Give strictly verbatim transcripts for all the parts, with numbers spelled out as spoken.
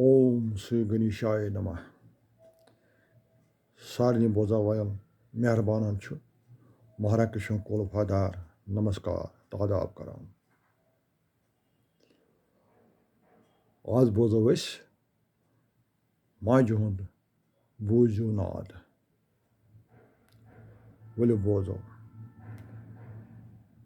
اوم سری گنیشایہ نمہ۔ سارنٕے بوزن والٮ۪ن مہربانن چھُ مہراکشن کُل وفادار نمسکار تہٕ آداب کران۔ آز بوزو أسۍ ماجہِ ہُنٛد بوٗزِو ناد۔ ؤلِو بوزو۔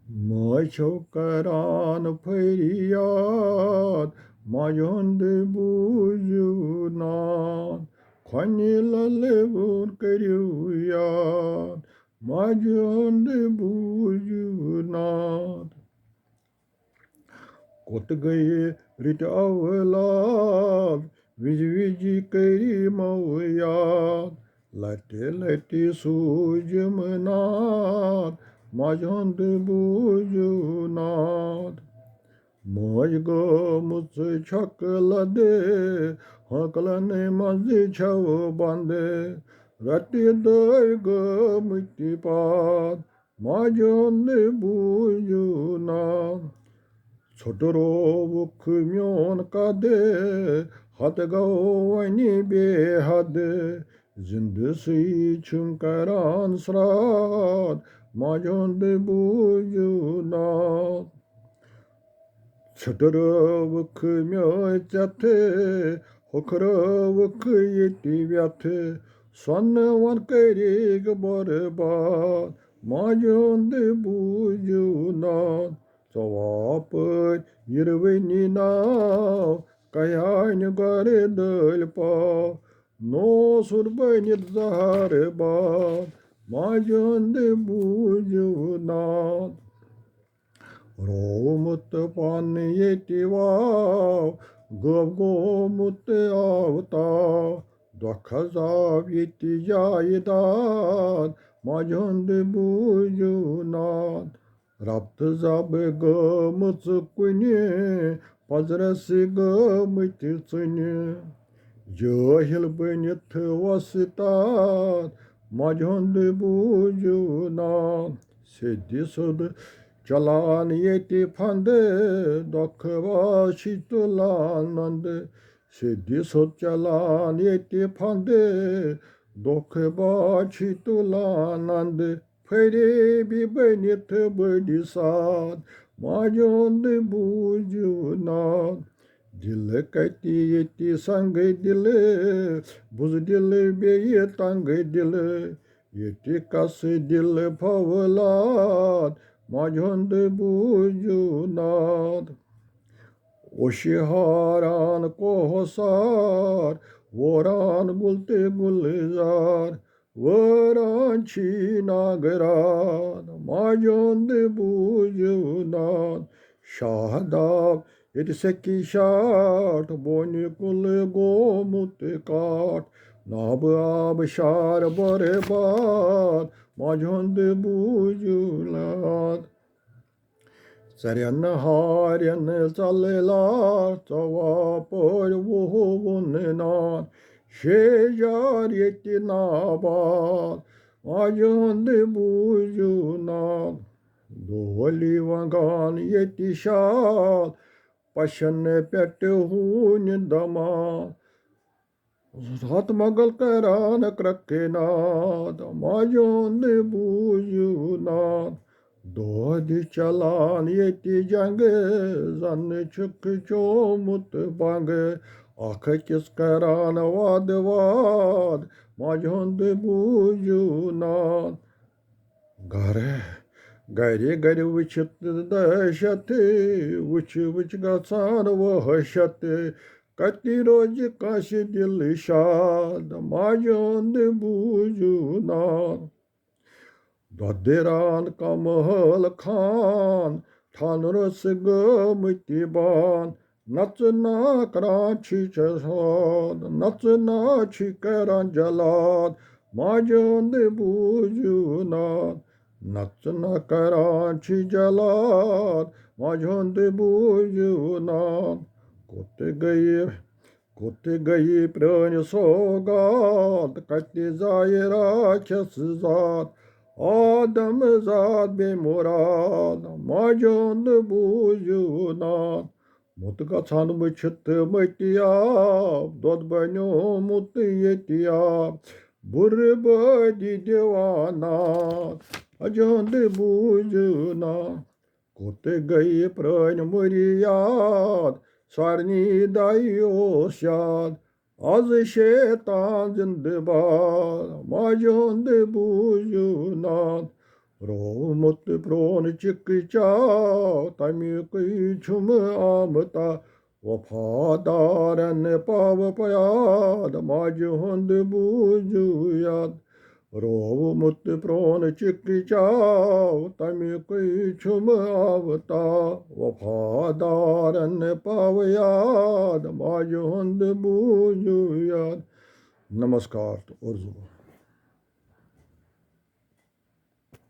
مٲج چھو کران فریاد، ماجہِ ہُنٛد بوٗزِو ناد۔ کھۄنہِ للہِ وُن کٔرِو یاد، ماجہِ ہُنٛد بوٗزِو ناد۔ کوٚت گٔیہِ رٕتۍ اولاد، وِزِ وِزِ کٔرِمو یاد۔ لَٹہِ لَٹہِ سوٗزِم ناد، ماجہِ ہُنٛد بوٗزِو ناد۔ مٲج گٔمٕژ چھۄکہٕ لدِ، ہٲنکلن منٛز چھَو بنٛد۔ رَتہِ دۄے گٔمٕتۍ پاد، ماجہِ ہُنٛد بوٗزِو ناد۔ ژھوٚٹرووُکھ میون قد، حد گوٚو وۄنۍ بے حد۔ زِندٕ سٕے چھُم کران سرٛاد، ماجہِ ہُنٛد بوٗزِو ناد۔ ژھوٚٹرٲوٕکھ میٲنۍ ژٮ۪تھٕ، ہُکھرٲوٕکھ ییٚتہِ وٮ۪تھٕ۔ سۄنہٕ وَن کٔرِکھ برباد، ماجہِ ہُنٛد بوٗزِو ناد۔ ژۄوہ پٲرۍ یِروٕنی ناو، کیٛاہ نہِ گۄرٕ دٲلۍ پاو۔ نوسُر بٔنِتھ زہر باد، ماجہِ ہُنٛد بوٗزِو ناد۔ روومُت پن ییٚتہِ واو، غٲب گوٚمُت آو تاو۔ دۄکھ حظ آو ییٚتہِ جایہِ داد، ماجہِ ہُنٛد بوٗزِو ناد۔ رب تہٕ زب گٔمٕژ کُنہِ، پزرس گٔمٕتۍ ژٕنہِ۔ جٲہِل بٔنِتھ وۄستاد، ماجہِ ہُنٛد بوٗزِو ناد۔ سیٚدِ سیوٚد چلان ییٚتہِ پھندٕ، دۄکھٕ باز چھِ تُلان نندٕ۔ سیٚدِ سیوٚد چلان ییٚتہِ پھندٕ، دۄکھٕ باز چھِ تُلان نندٕ۔ فریبی بٔنِتھ بٔڑِ ساد، ماجہِ ہُنٛد بوٗزِو ناد۔ دِلہٕ کتہِ ییٚتہِ سنگہٕ دِلہٕ، بُزدِلہٕ بیٚیہِ تنگہٕ دِلہٕ۔ ییٚتہِ کس دِلہٕ فولاد، ماجہِ ہُنٛد بوٗزِو ناد۔ اوشہِ ہاران کوہ سار، ووران گُل تہٕ گُلزار۔ وٲران چھی ناگہٕ راتھ، ماجہِ ہُنٛد بوٗزِو ناد۔ شاہداب ییٚتہِ سیٚکہِ شاٹھ، بونہِ کُلہٕ گوٚمُت کاٹھ۔ نابہٕ آبہٕ شار برباد، ماجہِ ہُنٛد بوٗزِو ناد۔ ژرٮ۪ن ہارٮ۪ن ژلہٕ لار، ژۄوہ پورِ وُہُوُن ناد۔ شیٚیہِ جار ییٚتہِ ناباد، ماجہِ ہُنٛد بوٗزِو ناد۔ دۄہلی ونٛگان ییٚتہِ شال، پشن پٮ۪ٹھ ہوٗنۍ دمال۔ ہتھ مۄغل کران کرٛکھٕ ناد، ماجہِ ہُنٛد بوٗزِو ناد۔ دۄہ دِ چلان ییٚتہِ جنگہٕ، زن چھُکھ چومُت بنگہٕ۔ اکھ أکِس کران وعدٕ واد، ماجہِ ہُنٛد بوٗزِو ناد۔ گرٕ گرِ گرِ وٕچھِتھ دہشت، وٕچھ وٕچھ گژھان وحشت۔ کتہِ روزِ کٲنٛسہِ دِل شاد، ماجہِ ہُنٛد بوٗزِو ناد۔ دۄدٕران کمہل خان، ٹھانہٕ روٚس گٲمٕتۍ بان۔ نژنہٕ کران چھی جلاد، نژنہٕ چھی کران جلاد، ماجہِ ہُنٛد بوٗزِو ناد۔ نژنہٕ کران چھی جلاد، ماجہِ ہُنٛد بوٗزِو ناد۔ کوٚت گٔیہِ، کوٚت گٔیہِ پرٛٲنۍ سوگات، کتہِ زایہِ راکھس ذات؟ آدم زاد بے مراد، ماجہِ ہُنٛد بوٗزِو ناد۔ موٚت گژھان وٕچھِتھ مٔتیاب، دۄد بنیومُت ییٚتیاب، بُرٕ بٲدی دیوانات، اجہند بوٗزِو نا۔ کوٚت گٔیہِ پرٛٲنۍ مُریاد، سارنٕے دایہِ اوس یاد، از شیطان زندٕ باد، ماجہِ ہُنٛد بوٗزِو ناد۔ روومُت پرٛون چِکہٕ چاو، تَمیُکُے چھُم آمتا۔ وفادارن پاو پیاد، ماجہِ ہُنٛد بوٗزِو یاد۔ روومُت پرٛون چِکہٕ چاو، تَمیُکُے چھُم آوتا۔ وفادارن پاو یاد، ماجہِ ہُنٛد بوٗزِو یاد۔ نمسکار تہٕ اُرزوٗ۔